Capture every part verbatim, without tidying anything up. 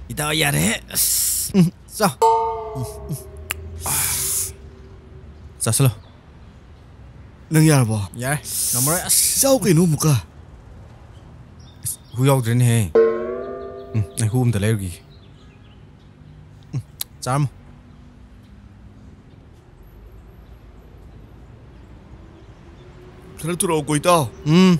ꯏꯇꯥꯎ, ꯌꯥꯔꯦ꯫ ꯑꯁ, ꯎꯝ, ꯆꯥꯎ꯫ ꯎꯝ, ꯎꯝ꯫ ꯆꯥꯁꯤꯜꯂꯣ꯫ ꯅꯪ ꯌꯥꯔꯕꯣ? ꯌꯥꯔꯦ꯫ ꯉꯝꯃꯔꯣꯏ꯫ ꯑꯁ꯫ ꯆꯥꯎ ꯀꯩꯅꯣ ꯑꯃꯨꯛꯀ꯫ ꯑꯁ, ꯍꯨ ꯌꯥꯎꯗ꯭ꯔꯦꯅꯦꯍꯦ꯫ ꯎꯝ, ꯑꯩ ꯍꯨ ꯑꯝꯇ ꯂꯩꯔꯨꯈꯤꯒꯦ꯫ ꯎꯝ, ꯆꯥꯔꯝꯃꯣ꯫ ꯈꯔ ꯊꯨꯔꯛꯑꯣꯀꯣ, ꯏꯇꯥꯎ꯫ ꯎꯝ꯫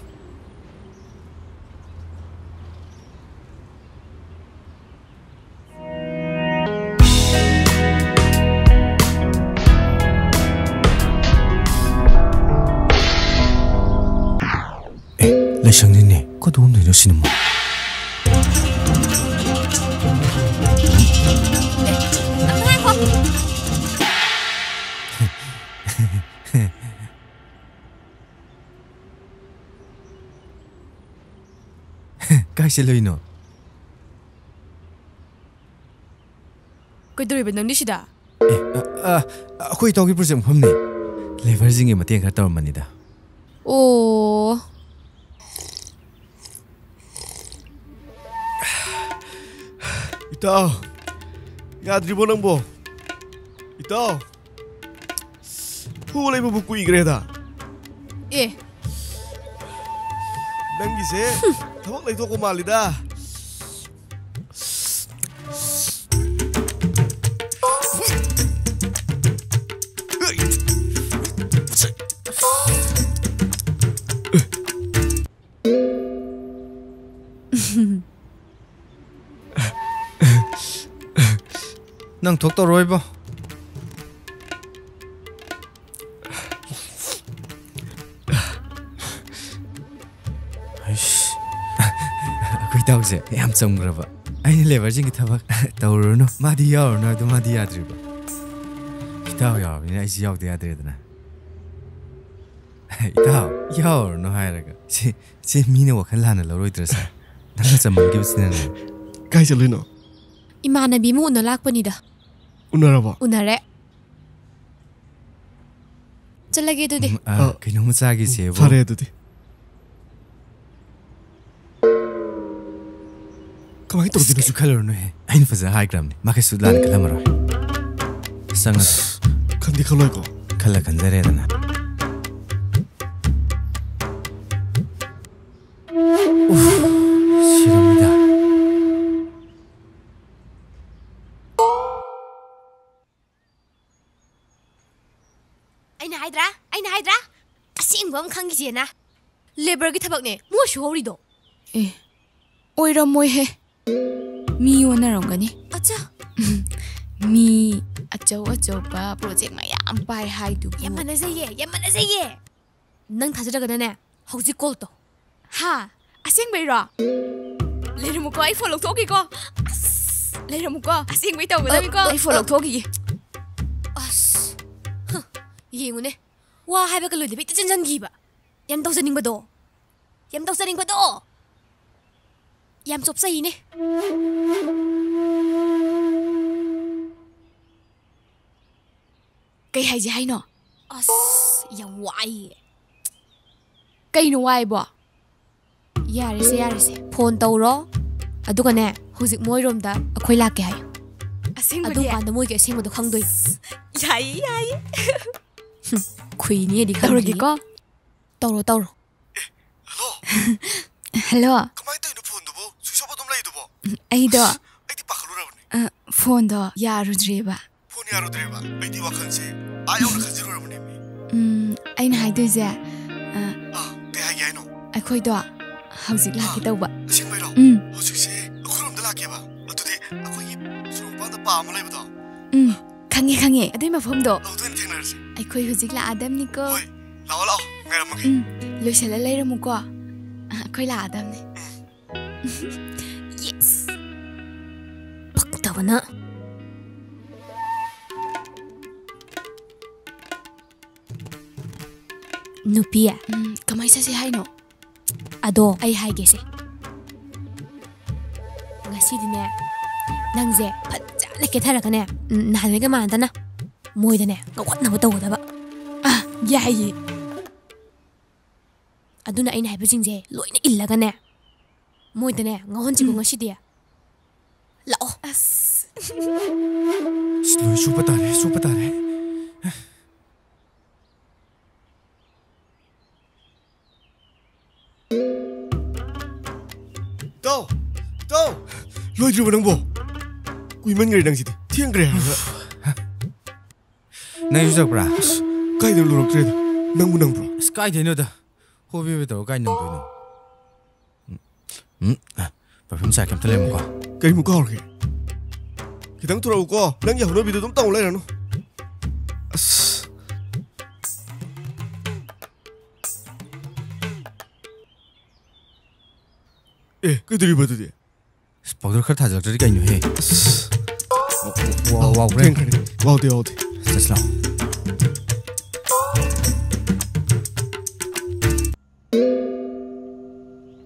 ꯑꯦ, ꯂꯥꯏꯁꯪꯅꯤꯅꯦ꯫ ꯀꯗꯣꯝꯗꯩꯅꯣ ꯁꯤꯅ ꯑꯃꯨꯛ? ꯑꯦ, ꯉꯥꯏꯈꯣ꯫ ꯀꯥꯏ ꯆꯠꯂꯨꯏꯅꯣ? ꯀꯩꯗꯧꯔꯤꯕ ꯅꯪꯗꯤ ꯁꯤꯗ? ꯑꯦ, ꯑ, ꯑ, ꯑꯩꯈꯣꯏ ꯏꯇꯥꯎꯒꯤ ꯄ꯭ꯔꯣꯖꯦꯛ ꯃꯐꯝꯅꯦ꯫ ꯂꯦꯕꯔꯁꯤꯡꯒꯤ ꯃꯇꯦꯡ ꯈꯔ ꯇꯧꯔꯝꯕꯅꯤꯗ꯫ ꯑꯣ꯫ ꯏꯇꯥꯎ, ꯌꯥꯗ꯭ꯔꯤꯕꯣ ꯅꯪꯕꯣ? ꯏꯇꯥꯎ, ꯍꯨ ꯂꯩꯕꯕꯨ ꯀꯨꯏꯈ꯭ꯔꯦꯗ꯫ ꯑꯦ꯫ ꯅꯪꯒꯤꯁꯦ ꯊꯕꯛ ꯂꯩꯊꯣꯛꯄ ꯃꯥꯜꯂꯤꯗ꯫ ꯅꯪ ꯊꯣꯛꯇꯧꯔꯣꯏꯕꯣ꯫ ꯑꯩꯁ, ꯑꯩꯈꯣꯏ ꯏꯇꯥꯎꯁꯦ ꯌꯥꯝ ꯆꯝꯈ꯭ꯔꯕ꯫ ꯑꯩꯅ ꯂꯦꯕꯔꯁꯤꯡꯒꯤ ꯊꯕꯛ ꯇꯧꯔꯨꯔꯅꯨ, ꯃꯥꯗꯤ ꯌꯥꯎꯔꯨꯅꯨ ꯍꯥꯏꯕꯗꯣ ꯃꯥꯗꯤ ꯌꯥꯗ꯭ꯔꯤꯕ꯫ ꯏꯇꯥꯎ ꯌꯥꯎꯔꯕꯅꯤꯅ ꯑꯩꯁꯨ ꯌꯥꯎꯗ ꯌꯥꯗ꯭ꯔꯦꯗꯅ꯫ ꯏꯇꯥꯎ, ꯌꯥꯎꯔꯨꯔꯅꯨ ꯍꯥꯏꯔꯒ꯫ ꯁꯤ, ꯁꯤ ꯃꯤꯅ ꯋꯥꯈꯜ ꯂꯥꯟꯅ ꯂꯧꯔꯣꯏꯗ꯭ꯔꯣ ꯁꯥꯔ? ꯅꯪꯅ ꯆꯝꯃꯟꯈꯤꯕꯁꯤꯅꯅꯦ꯫ ꯀꯥꯏ ꯆꯠꯂꯨꯏꯅꯣ? ꯏꯃꯥꯟꯅꯕꯤ ꯑꯃ ꯎꯅ ꯂꯥꯛꯄꯅꯤꯗ꯫ ꯎꯅꯔꯕꯣ? ꯎꯅꯔꯦ꯫ ꯆꯠꯂꯒꯦ ꯑꯗꯨꯗꯤ꯫ ꯎꯝ, ꯑ, ꯑ, ꯀꯩꯅꯣꯝꯃ ꯆꯥꯒꯤꯁꯦꯕꯣ꯫ ꯐꯔꯦ ꯑꯗꯨꯗꯤ꯫ ꯀꯃꯥꯏꯅ ꯇꯧꯗꯣꯏꯅꯣꯁꯨ ꯈꯜꯂꯨꯔꯅꯨꯍꯦ꯫ ꯑꯩꯅ ꯐꯖ ꯍꯥꯏꯈ꯭ꯔꯕꯅꯤ, ꯃꯥ ꯀꯩꯁꯨ ꯂꯥꯟꯅ ꯈꯜꯂꯝꯃꯔꯣꯏ꯫ ꯆꯪꯉꯁꯤ꯫ ꯈꯟꯗꯤ ꯈꯜꯂꯣꯏꯀꯣ? ꯈꯜꯂ ꯈꯟꯖꯔꯦꯗꯅ꯫ ꯎꯐ, ꯁꯤꯔꯝꯃꯤꯗ꯫ ꯑꯩꯅ ꯍꯥꯏꯗ꯭ꯔꯥ? ꯑꯩꯅ ꯍꯥꯏꯗ꯭ꯔꯥ? ꯑꯁꯦꯡꯕ ꯑꯃ ꯈꯪꯈꯤꯁꯦꯅ꯫ ꯂꯦꯕꯔꯒꯤ ꯊꯕꯛꯅꯦ ꯃꯣꯏ ꯁꯨꯍꯧꯔꯤꯗꯣ꯫ ꯑꯦ, ꯑꯣꯏꯔꯝꯃꯣꯏꯍꯦ꯫ ꯃꯤ ꯑꯣꯟꯅꯔꯝꯒꯅꯤ꯫ ꯑꯠꯆꯥ꯫ ꯃꯤ ꯑꯆꯧ ꯑꯆꯧꯕ ꯄ꯭ꯔꯣꯖꯦꯛ ꯃꯌꯥꯝ ꯄꯥꯏ ꯍꯥꯏꯗꯨꯕꯨ꯫ ꯌꯥꯝ ꯃꯥꯟꯅꯖꯩꯌꯦ, ꯌꯥꯝ ꯃꯥꯟꯅꯖꯩꯌꯦ꯫ ꯅꯪ ꯊꯥꯖꯗ꯭ꯔꯒꯅꯅꯦ, ꯍꯧꯖꯤꯛ ꯀꯣꯜ ꯇꯧ꯫ ꯍꯥ? ꯑꯁꯦꯡꯕꯩꯔꯣ? ꯂꯩꯔꯝꯃꯨꯀꯣ, ꯑꯩ ꯐꯣꯟ ꯂꯧꯊꯣꯛꯈꯤꯀꯣ꯫ ꯑꯁ, ꯂꯩꯔꯝꯃꯨꯀꯣ, ꯑꯁꯦꯡꯕꯩ ꯇꯧꯒꯗꯕꯅꯤꯀꯣ꯫ ꯑ, ꯑꯩ ꯐꯣꯟ ꯑ, ꯂꯧꯊꯣꯛꯈꯤꯒꯦ꯫ ꯑꯁ, ꯍ, ꯌꯦꯡꯉꯨꯅꯦ, ꯋꯥ ꯍꯥꯏꯕꯒ ꯂꯣꯏꯗꯕꯤ ꯍꯦꯛꯇ ꯆꯦꯟꯖꯟꯈꯤꯕ꯫ ꯌꯥꯝ ꯇꯧꯖꯅꯤꯡꯕꯗꯣ, ꯌꯥꯝ ꯇꯧꯖꯅꯤꯡꯕꯗꯣ, ꯌꯥꯝ ꯆꯣꯞꯆꯩꯅꯦ꯫ ꯀꯩ ꯍꯥꯏꯁꯦ ꯍꯥꯏꯅꯣ? ꯑꯁ, ꯌꯥꯝ ꯋꯥꯏꯌꯦ꯫ ꯀꯩꯅꯣ ꯋꯥꯏꯕꯣ? ꯌꯥꯔꯦꯁꯦ, ꯌꯥꯔꯦꯁꯦ꯫ ꯐꯣꯟ ꯇꯧꯔꯣ, ꯑꯗꯨꯒꯅꯦ, ꯍꯧꯖꯤꯛ ꯃꯣꯏꯔꯣꯝꯗ ꯑꯩꯈꯣꯏ ꯂꯥꯛꯀꯦ ꯍꯥꯏꯌꯨ꯫ ꯑꯁꯦꯡꯕꯒꯤ? ꯑꯗꯨꯝ ꯀꯥꯟꯗ ꯃꯣꯏꯒꯤ ꯑꯁꯦꯡꯕꯗꯣ ꯈꯪꯗꯣꯏꯅꯤ꯫ ꯌꯥꯏꯌꯦ, ꯌꯥꯏꯌꯦ꯫ ꯍꯨꯝ, ꯈꯨꯏꯅꯤꯗꯤ ꯈꯪꯗ꯭ꯔꯤ꯫ ꯇꯧꯔꯒꯦꯀꯣ꯫ ꯇꯧꯔꯣ, ꯇꯧꯔꯣ꯫ ꯍꯜꯂꯣ꯫ ꯍꯜꯂꯣ꯫ ꯀꯃꯥꯏꯅ ꯇꯧꯔꯤꯅꯣ ꯐꯣꯟꯗꯨꯕꯨ? Switch off ꯑꯗꯨꯝ ꯂꯩꯗꯨꯕꯣ? ꯑꯩꯗꯣ, ꯑꯁ, ꯑꯩꯗꯤ ꯄꯥꯈꯠꯂꯨꯔꯕꯅꯦ꯫ ꯑ, ꯐꯣꯟꯗꯣ ꯌꯥꯔꯨꯗ꯭ꯔꯦꯕ꯫ ꯐꯣꯟ ꯌꯥꯔꯨꯗ꯭ꯔꯦꯕ? ꯑꯩꯗꯤ ꯋꯥꯈꯜꯁꯦ ꯑꯥ ꯌꯧꯅ ꯈꯟꯖꯤꯜꯂꯨꯔꯕꯅꯦꯃꯤ꯫ ꯎꯝ, ꯑꯩꯅ ꯍꯥꯏꯗꯣꯏꯁꯦ, ꯑ, ꯑꯥ, ꯀꯩ ꯍꯥꯏꯒꯦ ꯍꯥꯏꯅꯣ? ꯑꯩꯈꯣꯏꯗꯣ ꯍꯧꯖꯤꯛ ꯂꯥꯛꯀꯦ ꯇꯧꯕ꯫ ꯑꯁꯦꯡꯕꯩꯔꯣ? ꯎꯝ꯫ ꯍꯧꯖꯤꯛꯁꯦ ꯑꯩꯈꯣꯏꯔꯣꯝꯗ ꯂꯥꯛꯀꯦꯕ? ꯑꯗꯨꯗꯤ ꯑꯩꯈꯣꯏꯒꯤ ꯁꯣꯔꯣꯛ ꯃꯄꯥꯟꯗ ꯄꯥ ꯑꯃ ꯂꯩꯕꯗꯣ? ꯎꯝ, ꯈꯪꯉꯦ, ꯈꯪꯉꯦ꯫ ꯑꯗꯨꯏ ꯃꯐꯝꯗꯣ꯫ ꯑꯗꯨꯗ ꯑꯣꯏꯅ ꯊꯦꯡꯅꯔꯁꯦ꯫ ꯑꯩꯈꯣꯏ ꯍꯧꯖꯤꯛ ꯂꯥꯛꯑꯗꯝꯅꯤꯀꯣ꯫ ꯍꯣꯏ, ꯂꯥꯛꯑꯣ, ꯂꯥꯛꯑꯣ, ꯉꯥꯏꯔꯝꯃꯒꯦ꯫ ꯎꯝ, ꯂꯣꯏꯁꯤꯜꯂ ꯂꯩꯔꯝꯃꯨꯀꯣ꯫ ꯑ, ꯑꯩꯈꯣꯏ ꯂꯥꯛꯑꯗꯝꯅꯤ꯫ ꯎꯝ꯫ Yes! ꯄꯛꯇꯕꯅ꯫ ꯅꯨꯄꯤ꯫ ꯎꯝ, ꯀꯃꯥꯏ ꯆꯠꯁꯦ ꯍꯥꯏꯅꯣ? ꯑꯗꯣ ꯑꯩ ꯍꯥꯏꯒꯦꯁꯦ꯫ ꯉꯁꯤꯗꯤꯅꯦ, ꯅꯪꯁꯦ ꯐꯖꯅ ꯀꯦꯊꯔꯒꯅꯦ, ꯎꯝ, ꯅꯍꯥꯟꯉꯩꯒ ꯃꯥꯟꯅꯗꯅ ꯃꯣꯏꯗꯅꯦ ꯉꯥꯎꯍꯟꯅꯕ ꯇꯧꯒꯗꯕ꯫ ꯑ, ꯌꯥꯏꯌꯦ꯫ ꯑꯗꯨꯅ ꯑꯩꯅ ꯍꯥꯏꯕꯁꯤꯡꯁꯦ ꯂꯣꯏꯅ ꯏꯜꯂꯒꯅꯦ, ꯃꯣꯏꯗꯅꯦ ꯉꯥꯎꯍꯟꯁꯤꯀꯣ ꯎꯝ꯫ ꯉꯁꯤꯗꯤ꯫ ꯑꯁ, ꯂꯣꯏ ꯁꯨꯞꯄ ꯇꯥꯔꯦ, ꯁꯨꯞꯄ ꯇꯥꯔꯦ꯫ ꯇꯥꯎ! ꯇꯥꯎ! ꯂꯣꯏꯗ꯭ꯔꯤꯕꯣ ꯅꯪꯕꯣ? ꯀꯨꯏꯃꯟꯈ꯭ꯔꯦ ꯅꯪꯁꯤꯗꯤ꯫ ꯊꯦꯡꯈ꯭ꯔꯦ ꯍꯥꯏꯕ꯫ ꯅꯪꯁꯨ ꯆꯠꯄ꯭ꯔꯥ? ꯑꯁ, ꯀꯥꯏꯗꯅꯣ ꯂꯣꯏꯔꯛꯇ꯭ꯔꯦꯗ꯫ ꯅꯪꯕꯨ ꯅꯪꯕ꯭ꯔꯣ? ꯑꯁ, ꯀꯥꯏꯗꯩꯅꯣꯗ꯫ ꯍꯣꯕꯦ ꯍꯣꯕꯦ ꯇꯧꯔ ꯀꯥꯏ ꯅꯪꯗꯣꯏꯅꯣ? ꯎꯝ, ꯎꯝ, ꯑ, perfume ꯆꯥ ꯀꯩꯝꯇ ꯂꯩꯔꯝꯃꯨꯀꯣ꯫ ꯀꯔꯤꯃꯨꯛ ꯀꯥꯎꯔꯒꯦ? ꯈꯤꯇꯪ ꯊꯨꯔꯛꯎꯀꯣ꯫ ꯅꯪꯒꯤ ꯍꯧꯅꯕꯤꯗꯣ ꯑꯗꯨꯝ ꯇꯧ ꯂꯩꯔꯅꯨ꯫ ꯑꯁ꯫ ꯑꯦ, ꯀꯩꯗꯧꯔꯤꯕ ꯑꯗꯨꯗꯤ? ꯑꯁ, powder ꯈꯔ ꯊꯥꯖꯤꯜꯂꯛꯇ꯭ꯔꯗꯤ ꯀꯩꯅꯣꯍꯦ? ꯑꯁ꯫ ꯋꯥ-, ꯋꯥ-, ꯋꯥꯎꯈ꯭ꯔꯦ꯫ ꯊꯦꯡꯈ꯭ꯔꯦ꯫ ꯋꯥꯎꯗꯦ, ꯋꯥꯎꯗꯦ꯫ ꯆꯠꯁꯤ ꯂꯥꯎ꯫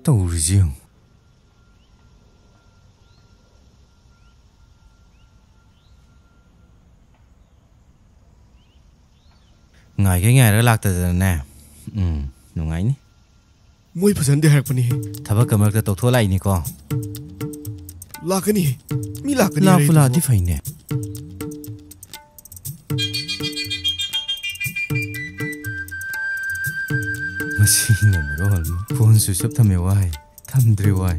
ꯇꯧꯔꯤꯁꯤ ꯌꯦꯡꯉꯨ꯫ ꯉꯥꯏꯒꯩ ꯉꯥꯏꯔꯒ ꯂꯥꯛꯇꯗꯅꯅꯦ꯫ ꯎꯝ, ꯅꯨꯡꯉꯥꯏꯅꯤ꯫ ꯃꯣꯏ ꯐꯖꯅꯗꯤ ꯍꯥꯏꯔꯛꯄꯅꯤꯍꯦ꯫ ꯊꯕꯛꯀ ꯃꯔꯛꯇ ꯇꯧꯊꯣꯛꯑ ꯂꯥꯛꯏꯅꯤꯀꯣ꯫ ꯂꯥꯛꯀꯅꯤꯍꯦ꯫ ꯃꯤ ꯂꯥꯛꯀꯅꯤ ꯂꯥꯛꯄꯨ ꯍꯥꯏꯔꯛꯏꯗꯨꯕꯣ꯫ ꯂꯥꯛꯑꯗꯤ ꯐꯩꯅꯦ꯫ ꯃꯁꯤꯅ ꯃꯔꯣꯜ ꯑꯃ phone switch off ꯊꯝꯃꯦ ꯋꯥꯏ꯫ ꯊꯝꯗ꯭ꯔꯦ ꯋꯥꯏ꯫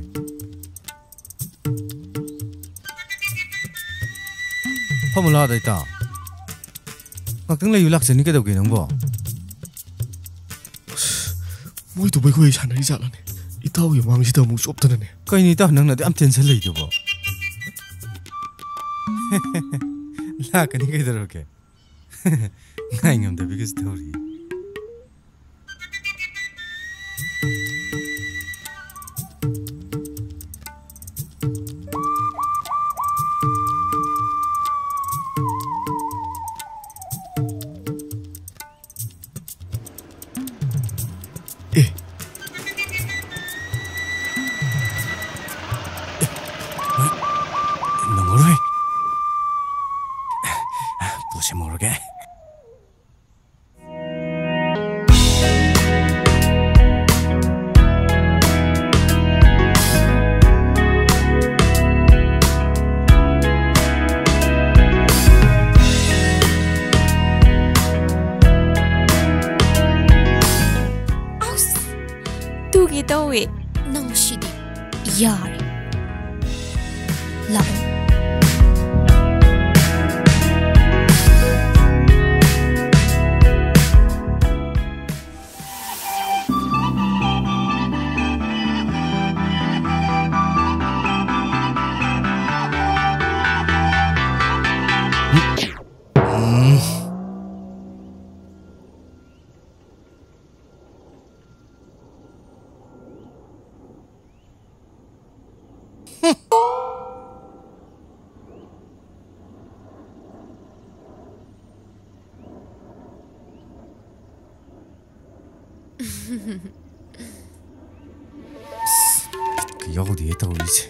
ꯐꯝꯃꯨ ꯂꯥꯎꯗ, ꯏꯇꯥꯎ꯫ ꯉꯥꯛꯇꯪ ꯂꯩꯌꯨ, ꯂꯥꯛꯆꯅꯤ ꯀꯩꯗꯧꯒꯦ ꯅꯪꯕꯣ? ꯑꯁ, ꯃꯣꯏꯗꯨꯕꯨ ꯑꯩꯈꯣꯏ ꯁꯥꯟꯅꯔꯤ ꯖꯥꯠꯂꯅꯦ? ꯏꯇꯥꯎꯒꯤ ꯃꯥꯡꯁꯤꯗ ꯑꯃꯨꯛ ꯆꯣꯞꯇꯅꯅꯦ꯫ ꯀꯩꯅꯣ ꯏꯇꯥꯎ, ꯅꯪꯅ ꯑꯗꯨ ꯌꯥꯝ tension ꯂꯩꯗꯨꯕꯣ? ꯂꯥꯛꯀꯅꯤ ꯀꯩꯗꯧꯔꯒꯦ? ꯉꯥꯏ ꯉꯝꯗꯕꯤꯒꯁꯨ ꯇꯧꯔꯤ꯫ ꯑꯦ꯫ ꯑꯦ, ꯅꯪꯉꯔꯣꯏ꯫ ꯄꯣꯠ ꯁꯦꯝꯍꯧꯔꯒꯦ꯫ ꯄꯦ꯫ ꯅꯪ ꯁꯤꯗꯤ꯫ ꯌꯥꯔꯦ꯫ ꯂꯥꯛꯑꯣ꯫ ꯑꯁ, ꯕꯤꯠꯀ ꯌꯥꯎꯗꯦ ꯇꯧꯔꯤꯁꯦ꯫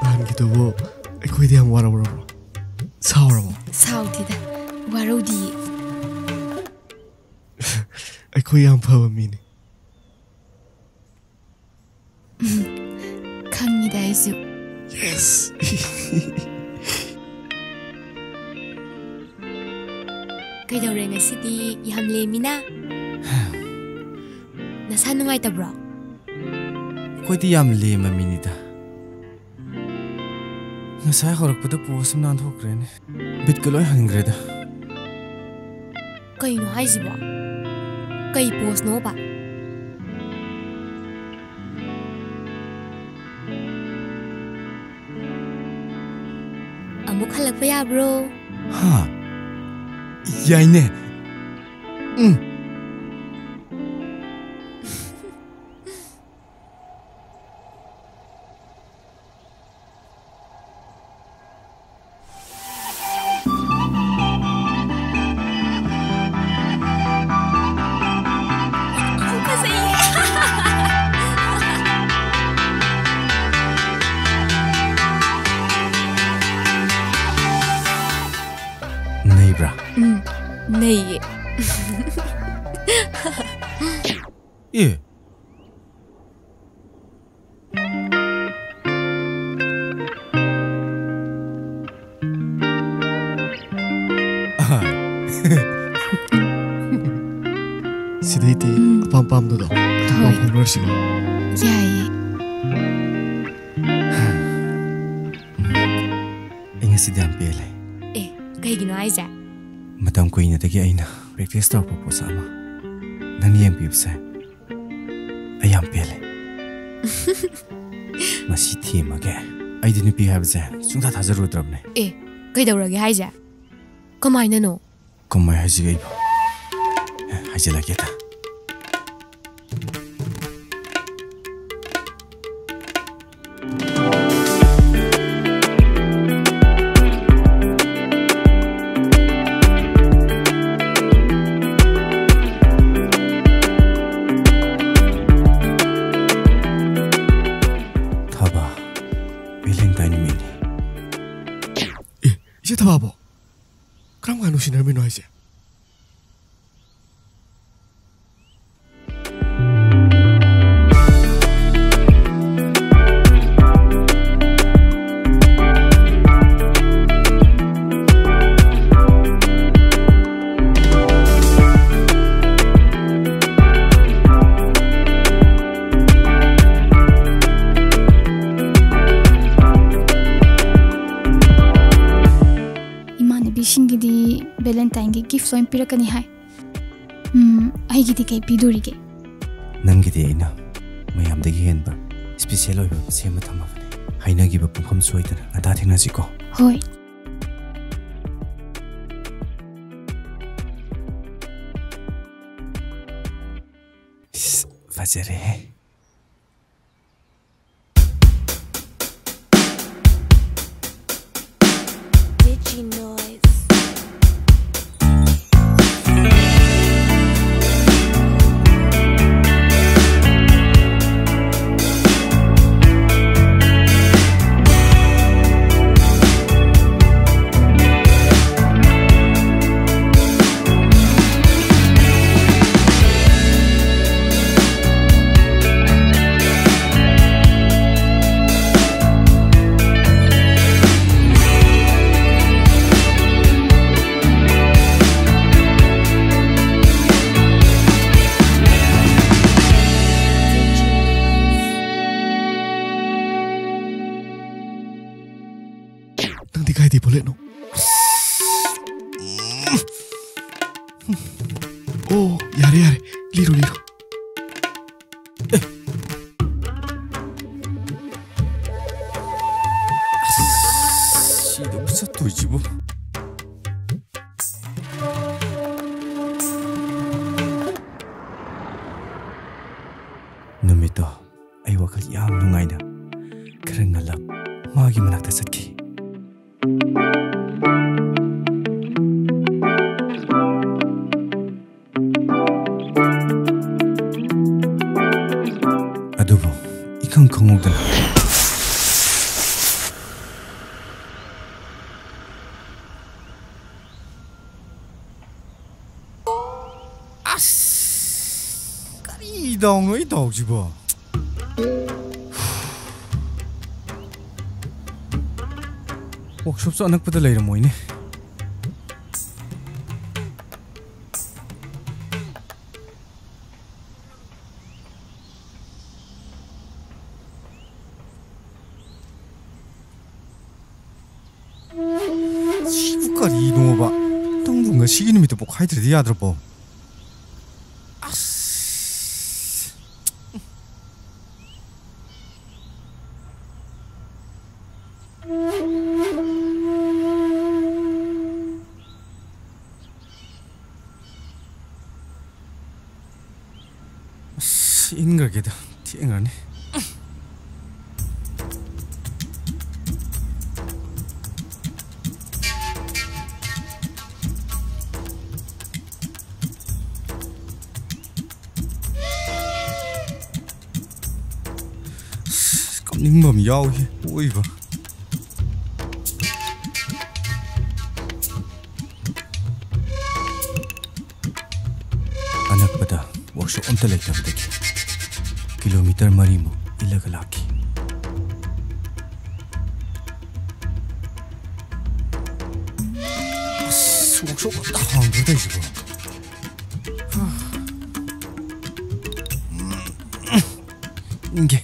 ꯅꯍꯥꯟꯒꯤꯗꯨꯕꯨ ꯑꯩꯈꯣꯏꯗꯤ ꯌꯥꯝ ꯋꯥꯔꯧꯔꯕ꯭ꯔꯣ? ꯁꯥꯎꯔꯕꯣ? ꯁꯥꯎꯗꯦꯗ, ꯋꯥꯔꯧꯗꯤꯌꯦ꯫ ꯑꯩꯈꯣꯏ ꯌꯥꯝ ꯐꯕ ꯃꯤꯅꯤ꯫ ꯎꯝ, ꯈꯪꯉꯤꯗ ꯑꯩꯁꯨ꯫ Yes! ꯀꯩꯗꯧꯔꯦ ꯉꯁꯤꯗꯤ ꯌꯥꯝ ꯂꯦꯝꯃꯤꯅ? ꯅꯁꯥ ꯅꯨꯡꯉꯥꯏꯇꯕ꯭ꯔꯣ? ꯑꯩꯈꯣꯏꯗꯤ ꯌꯥꯝ ꯂꯦꯝꯕ ꯃꯤꯅꯤꯗ꯫ ꯉꯁꯥꯏ ꯍꯧꯔꯛꯄꯗ ꯄꯣꯁ ꯑꯃ ꯅꯥꯟꯊꯣꯛꯈ꯭ꯔꯦꯅꯦ꯫ ꯕꯤꯠꯀ ꯂꯣꯏ ꯍꯟꯈ꯭ꯔꯦꯗ꯫ ꯀꯩꯅꯣ ꯍꯥꯏꯁꯤꯕꯣ? ꯀꯩ ꯄꯣꯁꯅꯣꯕ? ꯑꯃꯨꯛ ꯍꯜꯂꯛꯄ ꯌꯥꯕ꯭ꯔꯣ? ꯍꯥ? ꯌꯥꯏꯅꯦ꯫ ꯎꯝ꯫ ꯅꯩꯕ꯭ꯔꯥ? ꯎꯝ, ꯅꯩꯌꯦ꯫ ꯑꯦ, ꯑꯩꯈꯣꯏ ꯁꯤꯗꯩꯗꯤ ꯎꯝ꯫ ꯑꯄꯥꯝ ꯄꯥꯝꯗꯗꯣ ꯄꯥꯎ ꯍꯣꯏ꯫ ꯐꯥꯎꯅꯔꯁꯤꯀꯣ꯫ ꯌꯥꯏꯌꯦ꯫ ꯑꯩ ꯉꯁꯤꯗꯤ ꯌꯥꯝ ꯄꯦꯜꯂꯦ꯫ ꯑꯦ, ꯀꯩꯒꯤꯅꯣ ꯍꯥꯏꯁꯦ? ꯃꯇꯝ ꯀꯨꯏꯅꯗꯒꯤ ꯑꯩꯅ practice ꯇꯧꯔꯛꯄ ꯄꯣꯠꯁꯛ ꯑꯃ ꯅꯪꯅ ꯌꯦꯡꯕꯤꯕꯁꯦ ꯑꯩ ꯌꯥꯝ ꯄꯦꯜꯂꯦ꯫ ꯃꯁꯤ ꯊꯦꯝꯃꯒꯦ꯫ ꯑꯩꯗꯤ ꯅꯨꯄꯤ ꯍꯥꯏꯕꯁꯦ ꯁꯨꯡꯊꯥ ꯊꯥꯖꯔꯨꯗ꯭ꯔꯕꯅꯦ꯫ ꯑꯦ, ꯀꯩꯗꯧꯔꯒꯦ ꯍꯥꯏꯁꯦ? ꯀꯃꯥꯏꯅꯅꯣ? ꯀꯃꯥꯏ ꯍꯥꯏꯁꯤꯒꯦ ꯑꯩꯕꯣ? ꯑꯦ, ꯍꯥꯏꯖꯤꯜꯂꯒꯦꯗ꯫ ꯊꯥꯕ, Valentine ꯅꯨꯃꯤꯠꯅꯤ꯫ ꯑꯦ, ꯏꯆꯦ ꯊꯕꯥꯕꯣ, ꯀꯔꯝ ꯀꯥꯟꯗ ꯅꯨꯡꯁꯤꯅꯔꯝꯃꯤꯅꯣ ꯍꯥꯏꯁꯦ? ꯏꯃꯥꯟꯅꯕꯤꯁꯤꯡꯒꯤꯗꯤ Valentineꯒꯤ gift ꯂꯣꯏ ꯄꯤꯔꯛꯀꯅꯤ ꯍꯥꯏ꯫ ꯎꯝ, ꯑꯩꯒꯤꯗꯤ ꯀꯩ ꯄꯤꯗꯣꯔꯤꯒꯦ? ꯅꯪꯒꯤꯗꯤ ꯑꯩꯅ ꯃꯌꯥꯝꯗꯒꯤ ꯍꯦꯟꯕ special ꯑꯣꯏꯕ ꯑꯃ ꯁꯦꯝꯃ ꯊꯝꯃꯕꯅꯦ꯫ ꯍꯥꯏꯅꯈꯤꯕ ꯄꯨꯡꯐꯝ ꯁꯣꯏꯗꯅ ꯉꯟꯇꯥ ꯊꯦꯡꯅꯁꯤꯀꯣ꯫ ꯍꯣꯏ꯫ ꯏꯁ, ꯐꯖꯔꯦꯍꯦ꯫ Digi Noise. ꯑꯣ, ꯌꯥꯔꯦ, ꯌꯥꯔꯦ꯫ ꯂꯤꯔꯣ, ꯂꯤꯔꯣ꯫ ꯑꯦ꯫ ꯑꯁ, ꯁꯤꯗꯕꯨ ꯆꯠꯇꯣꯏꯁꯤꯕꯨ꯫ ꯅꯨꯃꯤꯠꯇꯣ ꯑꯩ ꯋꯥꯈꯜ ꯌꯥꯝ ꯅꯨꯡꯉꯥꯏꯅ ꯈꯔ ꯉꯜꯂꯞ ꯃꯥꯒꯤ ꯃꯅꯥꯛꯇ ꯆꯠꯈꯤ꯫ ꯑꯗꯨꯕꯨ ꯏꯈꯪ ꯈꯪꯍꯧꯗꯅ ꯑꯁ! ꯀꯔꯤ ꯗꯥꯎꯅꯣ ꯑꯩ ꯗꯥꯎꯁꯤꯕꯣ? ꯋꯥꯛꯁꯣꯞꯁꯨ ꯑꯅꯛꯄꯗ ꯂꯩꯔꯝꯃꯣꯏꯅꯦ꯫ ꯁꯤꯕꯨ ꯀꯔꯤꯅꯣꯕ? ꯅꯪꯕꯨ ꯉꯁꯤꯒꯤ ꯅꯨꯃꯤꯠꯇ ꯄꯣꯛꯈꯥꯏꯗ꯭ꯔꯗꯤ ꯌꯥꯗ꯭ꯔꯕꯣ? ꯑꯁ! ꯑꯁ, ꯏꯪꯈ꯭ꯔꯒꯦꯗ, ꯊꯦꯡꯈ꯭ꯔꯅꯤ꯫ ꯑꯁ, ꯀꯞꯅꯤꯡꯕ ꯑꯃ ꯌꯥꯎꯏ, ꯑꯣꯏꯕ꯫ ꯑꯅꯛꯄꯗ ꯋꯥꯛꯁꯣꯞ ꯑꯝꯇ ꯂꯩꯇꯕꯗꯒꯤ ꯀꯤꯂꯣꯃꯤꯇꯔ ꯃꯔꯤꯃꯨꯛ ꯏꯜꯂꯒ ꯂꯥꯛꯈꯤ꯫ ꯑꯁ, ꯋꯥꯛꯁꯣꯞ ꯑꯝꯇ ꯍꯥꯡꯗ꯭ꯔꯦ ꯇꯧꯔꯤꯁꯤꯕꯣ꯫ ꯏꯪꯒꯦ꯫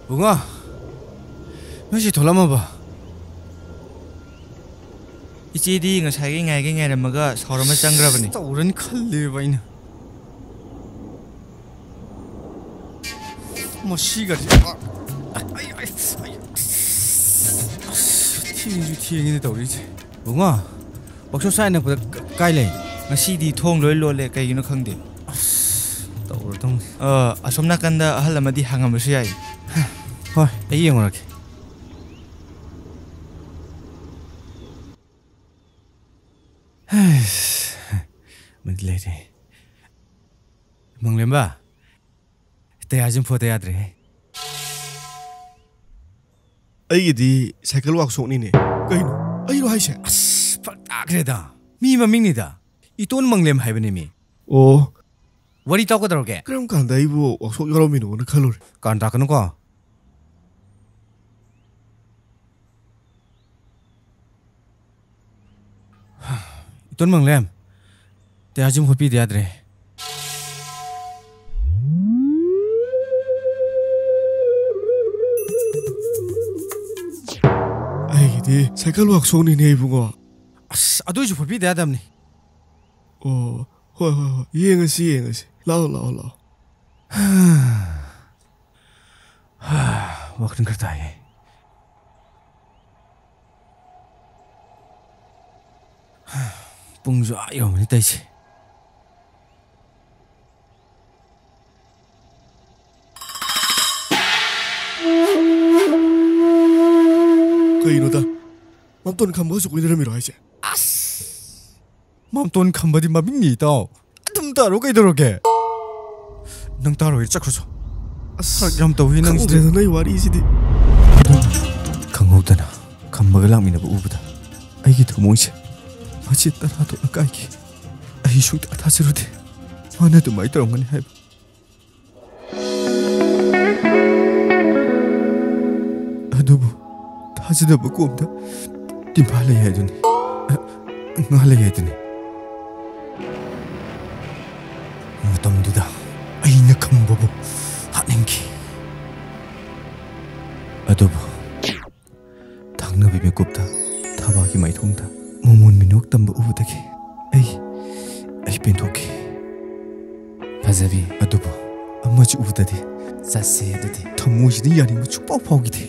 ꯕꯨꯡꯉꯣ, ꯅꯣꯏꯁꯤ ꯊꯣꯛꯂꯝꯃꯕ? ꯏꯆꯦꯗꯤ ꯉꯁꯥꯏꯒꯤ ꯉꯥꯏꯒꯦ ꯉꯥꯏꯔꯝꯃꯒ ꯁꯥꯎꯔꯝꯃ ꯆꯪꯈ꯭ꯔꯕꯅꯤ꯫ ꯇꯧꯔꯅꯤ ꯈꯜꯂꯦꯕ ꯑꯩꯅ꯫ ꯃꯁꯤꯒꯗꯤ꯫ ꯑꯩ, ꯑꯩ, ꯑꯩ, ꯑꯁ, ꯊꯦꯡꯁꯨ ꯊꯦꯡꯉꯦꯅꯦ ꯇꯧꯔꯤꯁꯦ꯫ ꯕꯨꯡꯉꯣ, ꯋꯥꯛꯁꯣꯞ ꯁꯥꯏ ꯅꯛꯄꯗ ꯀ-, ꯀꯥꯏ ꯂꯩ? ꯉꯁꯤꯗꯤ ꯊꯣꯡ ꯂꯣꯏ ꯂꯣꯜꯂꯦ, ꯀꯩꯒꯤꯅꯣ ꯈꯪꯗꯦ꯫ ꯑꯁ, ꯇꯧꯔꯗꯧꯅꯤ꯫ ꯑ, ꯑꯁꯣꯝ ꯅꯥꯀꯟꯗ ꯑꯍꯜ ꯑꯃꯗꯤ ꯍꯪꯉꯝꯕꯁꯨ ꯌꯥꯏ꯫ ꯍꯣꯏ, ꯑꯩ ꯌꯦꯡꯉꯨꯔꯒꯦ꯫ ꯍꯩꯁ, ꯑꯃꯗꯤ ꯂꯩꯔꯦ꯫ ꯃꯪꯂꯦꯝꯕ, ꯇꯌꯥꯔꯁꯤ ꯐꯣꯠꯇ ꯌꯥꯗ꯭ꯔꯦꯍꯦ꯫ ꯑꯩꯒꯤꯗꯤ ꯁꯥꯏꯀꯜ ꯋꯥꯛꯁꯣꯞꯅꯤꯅꯦ꯫ ꯀꯩꯅꯣ? ꯑꯩꯔꯣ ꯍꯥꯏꯁꯦ? ꯑꯁ, ꯐꯔꯛ ꯇꯥꯈ꯭ꯔꯦꯗ꯫ ꯃꯤ ꯃꯃꯤꯡꯅꯤꯗ꯫ ꯏꯇꯣꯟ ꯃꯪꯂꯦꯝ ꯍꯥꯏꯕꯅꯦ ꯃꯤ꯫ ꯑꯣ꯫ ꯋꯥꯔꯤ ꯇꯥꯎꯀꯗꯧꯔꯒꯦ? ꯀꯔꯝ ꯀꯥꯟꯗ ꯑꯩꯕꯨ ꯋꯥꯛꯁꯣꯞ ꯌꯥꯎꯔꯝꯃꯤꯅꯣꯅ ꯈꯜꯂꯨꯔꯦ꯫ ꯀꯥꯟ ꯇꯥꯛꯀꯅꯨꯀꯣ꯫ ꯏꯇꯣꯟ ꯃꯪꯂꯦꯝ, ꯇꯌꯥꯔꯁꯤ ꯍꯣꯠꯄꯤꯗ ꯌꯥꯗ꯭ꯔꯦ꯫ ꯑꯩꯒꯤꯗꯤ ꯁꯥꯏꯀꯜ ꯋꯥꯛꯁꯣꯞꯅꯤꯅꯦ ꯏꯕꯨꯡꯉꯣ꯫ ꯑꯁ, ꯑꯗꯨꯏꯁꯨ ꯐꯣꯠꯄꯤꯗ ꯌꯥꯗꯕꯅꯤ꯫ ꯑꯣ, ꯍꯣꯏ, ꯍꯣꯏ, ꯍꯣꯏ, ꯌꯦꯡꯉꯁꯤ, ꯌꯦꯡꯉꯁꯤ꯫ ꯂꯥꯛꯑꯣ, ꯂꯥꯛꯑꯣ, ꯂꯥꯛꯑꯣ꯫ ꯋꯥꯈꯜ ꯈꯔ ꯇꯥꯏꯌꯦ꯫ ꯄꯨꯡꯁꯨ ꯑꯥ ꯌꯧꯔꯝꯃꯅꯤ ꯇꯧꯏꯁꯦ꯫ ꯀꯩꯅꯣꯗ? ꯃꯥꯝꯇꯣꯟ ꯈꯝꯕ ꯍꯧꯖꯤꯛ ꯀꯣꯏꯅꯔꯝꯃꯤꯔꯣ ꯍꯥꯏꯁꯦ? ꯑꯁ! ꯃꯥꯝꯇꯣꯟ ꯈꯝꯕꯗꯤ ꯃꯃꯤꯡꯅꯤ, ꯏꯇꯥꯎ꯫ ꯑꯗꯨꯝ ꯇꯥꯔꯣ ꯀꯩꯗꯧꯔꯒꯦ? ꯅꯪ ꯇꯥꯔꯣꯏ, ꯆꯠꯈ꯭ꯔꯣ ꯆꯣ꯫ ꯑꯁ, ꯐꯔꯛ ꯌꯥꯝ ꯇꯧꯏ ꯅꯪꯁꯤꯗꯤ꯫ ꯈꯪꯗ꯭ꯔꯦꯗ ꯅꯣꯏ ꯋꯥꯔꯤꯁꯤꯗꯤ꯫ ꯈꯪꯍꯧꯗꯅ ꯈꯝꯕꯒ ꯂꯥꯛꯃꯤꯟꯅꯕ ꯎꯕꯗ ꯑꯩꯒꯤ ꯊꯃꯣꯏꯁꯦ ꯃꯆꯦꯠ ꯇꯔꯥ ꯊꯣꯛꯅ ꯀꯥꯏꯈꯤ꯫ ꯑꯩ ꯁꯨꯡꯊꯥ ꯊꯥꯖꯔꯨꯗꯦ ꯃꯥꯅ ꯑꯗꯨꯃꯥꯏꯅ ꯇꯧꯔꯝꯒꯅꯤ ꯍꯥꯏꯕ꯫ ꯑꯗꯨꯕꯨ ꯊꯥꯖꯗꯕ ꯀꯣꯝꯗ ꯇꯤꯝꯐꯥ ꯂꯩ ꯍꯥꯏꯗꯨꯅꯤ꯫ ꯑ, ꯉꯥ ꯂꯩ ꯍꯥꯏꯗꯨꯅꯤ꯫ ꯃꯇꯝꯗꯨꯗ ꯑꯩꯅ ꯈꯝꯕꯕꯨ ꯍꯥꯠꯅꯤꯡꯈꯤ꯫ ꯃꯤꯀꯨꯞꯇ ꯊꯕꯥꯛꯀꯤ ꯃꯥꯏꯊꯣꯡꯗ ꯃꯣꯃꯣꯟ ꯃꯤꯅꯣꯛ ꯇꯝꯕ ꯎꯕꯗꯒꯤ ꯑꯩ, ꯑꯩ ꯄꯦꯟꯊꯣꯛꯈꯤ꯫ ꯐꯖꯕꯤ꯫ ꯑꯗꯨꯕꯨ ꯑꯃꯁꯨ ꯎꯗꯗꯤ꯫ ꯆꯠꯁꯦ ꯑꯗꯨꯗꯤ꯫ ꯊꯃꯣꯏꯁꯤꯗ ꯌꯥꯅꯤꯡꯕ ꯁꯨꯡꯐꯥꯎ ꯐꯥꯎꯈꯤꯗꯦ꯫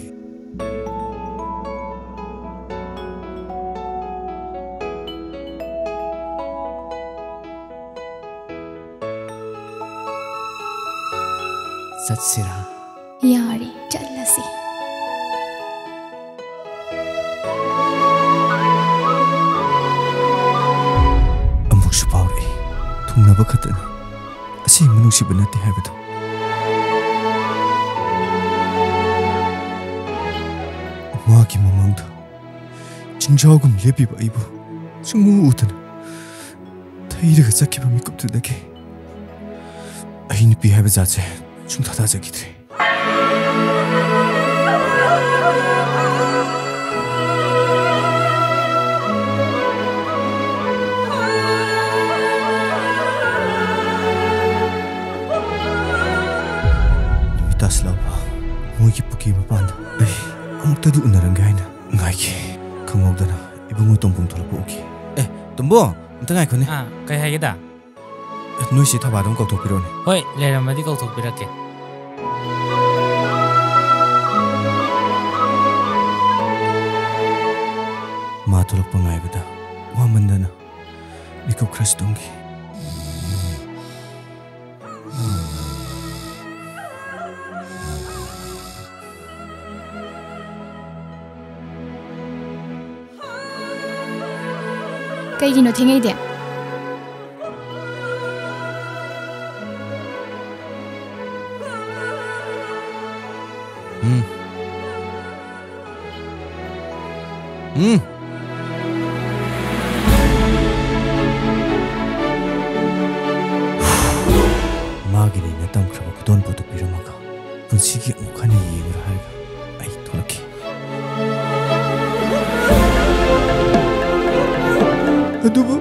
ꯆꯠꯁꯤꯔꯥ? ꯌꯥꯔꯦ, ꯆꯠꯂꯁꯤ꯫ ꯑꯃꯨꯛꯁꯨ ꯐꯥꯎꯔꯛꯏ꯫ ꯊꯨꯡꯅꯕ ꯈꯛꯇꯅ ꯑꯁꯦꯡꯕ ꯅꯨꯡꯁꯤꯕ ꯅꯠꯇꯦ ꯍꯥꯏꯕꯗꯣ꯫ ꯃꯥꯒꯤ ꯃꯃꯥꯡꯗ ꯆꯤꯡꯖꯥꯎꯒꯨꯝ ꯂꯦꯞꯄꯤꯕ ꯑꯩꯕꯨ ꯁꯨꯡꯎ ꯎꯗꯅ ꯊꯩꯔꯒ ꯆꯠꯈꯤꯕ ꯃꯤꯀꯨꯞꯇꯨꯗꯒꯤ ꯑꯩ ꯅꯨꯄꯤ ꯍꯥꯏꯕ ꯖꯥꯠꯁꯦ ꯁꯨꯡꯊꯥ ꯊꯥꯖꯈꯤꯗ꯭ꯔꯦ꯫ ꯅꯨꯃꯤꯠ ꯇꯥꯁꯤꯜꯂꯛꯑꯕ ꯃꯣꯏꯒꯤ ꯄꯨꯈ꯭ꯔꯤ ꯃꯄꯥꯟꯗ ꯑꯩ ꯑꯃꯨꯛꯇꯗꯤ ꯎꯅꯔꯝꯒꯦ ꯍꯥꯏꯅ ꯉꯥꯏꯈꯤ꯫ ꯈꯪꯍꯧꯗꯅ ꯏꯕꯨꯡꯉꯣ ꯇꯣꯝꯕꯨꯡ ꯊꯣꯛꯂꯛꯄ ꯎꯈꯤ꯫ ꯑꯦ, ꯇꯣꯝꯕꯣ, ꯑꯝꯇ ꯉꯥꯏꯈꯣꯅꯦ꯫ ꯑꯥ, ꯀꯩ ꯍꯥꯏꯒꯦꯗ? ꯑꯦ, ꯅꯣꯏꯁꯤ ꯊꯕꯥꯗ ꯑꯃꯨꯛ ꯀꯧꯊꯣꯛꯄꯤꯔꯣꯅꯦ꯫ ꯍꯣꯏ, ꯂꯩꯔꯝꯃꯗꯤ ꯀꯧꯊꯣꯛꯄꯤꯔꯛꯀꯦ꯫ ꯃꯥ ꯊꯣꯛꯂꯛꯄ ꯉꯥꯏꯕꯗ ꯋꯥꯃꯟꯗꯅ ꯃꯤꯀꯨꯞ ꯈꯔꯁꯨ ꯇꯨꯝꯈꯤ꯫ ꯀꯩꯒꯤꯅꯣ ꯊꯦꯡꯉꯛꯏꯗꯤ? ꯎꯝ꯫ ꯎꯝ꯫ ꯃꯥꯒꯤꯅꯦꯅ ꯇꯝꯈ꯭ꯔꯕ ꯈꯨꯗꯣꯜ ꯄꯣꯠꯇꯨ ꯄꯤꯔꯝꯃꯒ ꯄꯨꯟꯁꯤꯒꯤ ꯑꯃꯨꯛ ꯍꯟꯅ ꯌꯦꯡꯉꯔꯣꯏ ꯍꯥꯏꯔꯒ ꯑꯩ ꯊꯣꯛꯂꯛꯈꯤ꯫ ꯑꯗꯨꯕꯨ